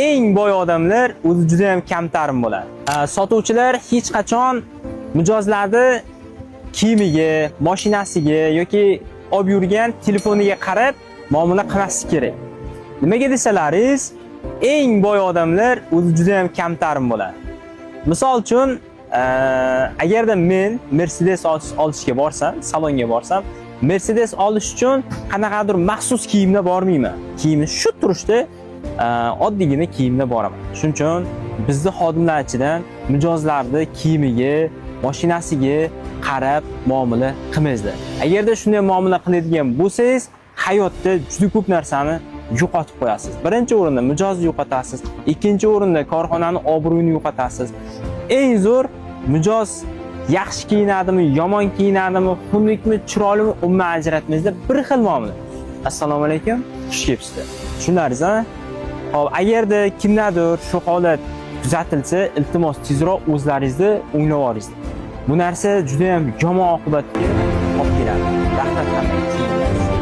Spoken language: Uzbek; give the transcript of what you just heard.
Eng boy odamlar o'zi juda ham kamtarin bo'ladi. Sotuvchilar hech qachon mijozlarni kiyimiga, mashinasiga yoki olib yurgan telefoniga qarab muomala qilmaslik kerak. Nimaga desalaringiz, eng boy odamlar o'zi juda ham kamtarin bo'ladi. Misol uchun, agarda men Mercedes olishga borsam, salonga borsam, Mercedes olish uchun qanaqadir maxsus kiyimda bormayman. Kiyimni shu turishda, oddiygina kiyimda boraman. Shuning uchun bizni xodimlar ichidan mijozlarni kiyimiga, mashinasiga qarab muomala qilmaysizlar. Agarda shunday muomala qiladigan bo'lsangiz, hayotda juda ko'p narsani yo'qotib qo'yasiz. Birinchi o'rinda mijozni yo'qotasiz, ikkinchi o'rinda korxonani obro'yini yo'qotasiz. Eng zo'r mijoz yaxshi kiyinadimi, yomon kiyinadimi, xunukmi, chiroylimi, umuman ajratmaysizlar, bir xil muomala. Assalomu alaykum, xush kelibsizlar. Tushundingiz, a? Xo'p, agarda kimdadir shu holat kuzatilsa, iltimos, tezroq o'zlaringizni o'nglab oringizlar. Bu narsa juda ham yomon oqibatga olib keladi. Rahmat hammaga.